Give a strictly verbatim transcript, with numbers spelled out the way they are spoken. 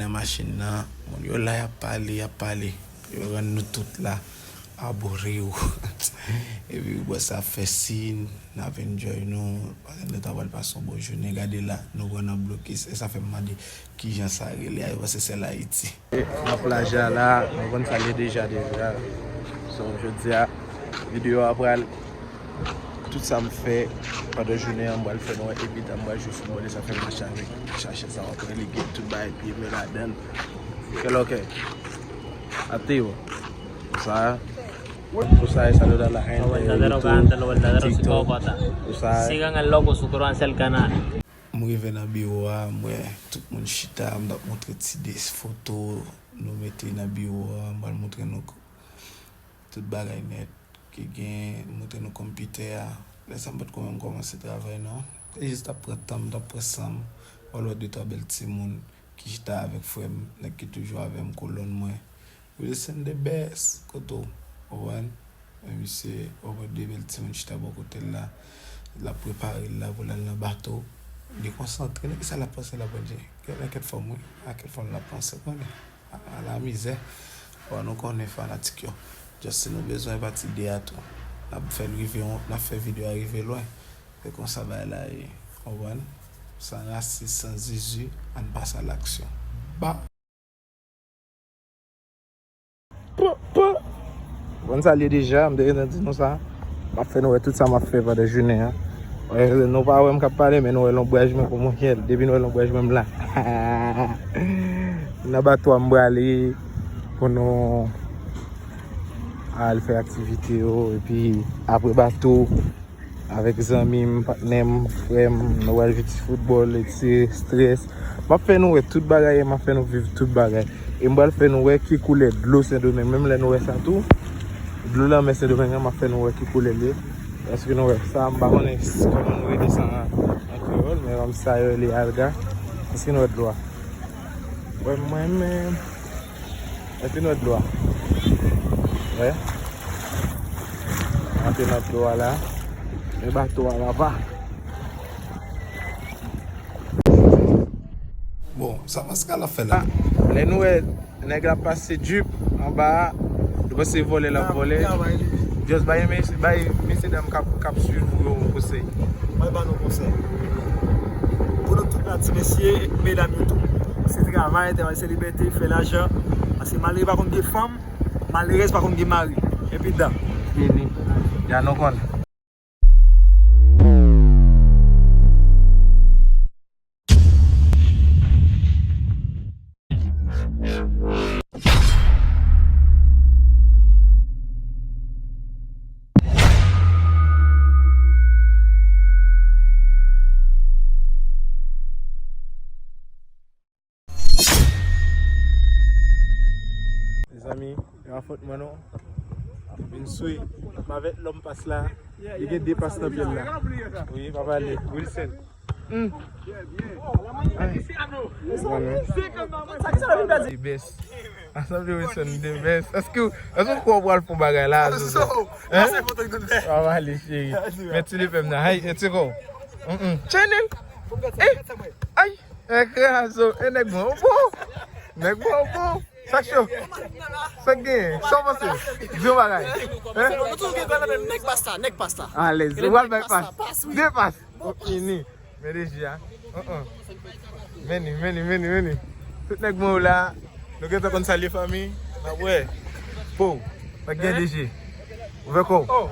Nan machin nan, moun yo la, y ap pale, y ap pale. Yo rann nou tout la aboriw. Epi w wè sa fè sin, n ap enjoy nou. Paske nou ta pral pase yon bon jounen. Gade la, nou pran nan blokis. E sa fè m mande kijan sa rele a, yo panse sèl Ayiti. Nan plaj la, la, nou konn sa l ye deja, deja. So, jodi a, videyo a pral, tout sa m fè pandan jounen an, m pral fè nou wè, epi ta m pral jwe foutbòl, e sa fè m mache avèk chache sa w ap wè, li gen tout bagay pye mwen ladan l. Kè lòkè. Ateo. Sa. Tú sabes saludar a la gente de YouTube, TikTok. Tú sabes. Sigan el loco, suscríbanse al canal. M rive nan biwo a, m wè tout moun chita, m t ap montre ti de foto nou mete nan biwo a, m pral montre nou tout bagay nèt ki gen, montre nou konpitè a. Lè sa m pa t ko menm kòmanse travay non. Te jis t ap pran tan m, t ap pran san m. Wè lòt de twa bèl timoun ki chita avèk frè m, nèg ki toujou avè m, kolòn mwen. Wilson the best, kote w? Konprann? Men misye, konprann, de bèl timoun chita bò kote l la. L ap prepare l la pou l al nan bato. Li konsantre nan kisa l ap panse la, Bondye. Kèt, nan kèt fòm wi. A kèt fòm l ap panse, konnen. A, a la mizè. Bon, nou konnen fanatik yo. Just si nou bezwen pati de a tou. N ap fè l rive, n ap fè videyo a rive lwen. Se konsa bagay la ye. Konprann? San rasis, san zizi, ann pase a laksyon. Ba! Pou, pou. Konn sa l ye deja, m te gentan di nou sa. M ap fè nou wè tout sa m ap fè pandan jounen an. Wè, nou pa wè m k ap pale, men nou wè lonbraj mwen kòman l ye. Depi nou wè lonbraj mwen, m la. Nan bato a m prale pou nou al fè aktivite yo, epi apre bato, avèk zanmi m, patnè m, frè m, nou pral jwe ti foutbòl, etire estrès. M ap fè nou wè tout bagay, m ap fè nou viv tout bagay. E m pral fè nou wè ki koulè dlo Sendomeng. Menm lè nou wè sa tou, dlo lanmè Sendomeng an, m ap fè nou wè ki koulè l ye. Èske nou wè sa? M pa konnen s-, kòman nou rele sa an, an kreyòl, men kòm sa yo rele alga. Èske nou wè dlo a? Wè mwen menm. Èske nou wè dlo a? Wè. Antre nan dlo a la. Men bato a laba. Bon, sa Pascal ap fè la? Ah, lè nou wè nèg la pase drip anba a, nou panse vòlè l ap vòlè. Just bay mes-, bay mesye dam k ap, k ap swiv ou yo yon konsèy. Mwen ba nou konsèy. Pou nou tout la, ti mesye, medam yo tou. Se travay, travay se libète, fè lajan. Paske malere pa konn gen fanm, malerèz pa konn gen mari. Epi dan. Fini. Ya nou konn. Mezanmi, e pa fòt mwen non. Vin sou, m avèk lòm pas la. Li gen de pas nan pye l la. Wi, pa pale. Wilson. Hmm. Ay. Mwen menm. The best. Asanble Wilson, the best. Èske, èske w kwè w pral fè yon bagay la, Zozo? Hein? Pa pale, cheri. Men ti lepè m nan. Ay, e ti kò. Mm-mm. Channel. Eh, ay. Ekrazo, e nèg mwen, bon. Nèg mwen, bon. Sa k cho? Sa k genyen? Sa w panse? Di yon bagay. Hein? Nèg pasta, nèg pasta. Alèz. Ou al bay pas. De pas. Bon, fini. Men deja. Uh-uh. Meni, meni, meni, meni. Tout nèg mwen yo la. Nou gentan konn salye fanmi. N ap wè. Po. Sa k gen deja. Ouvè kò w.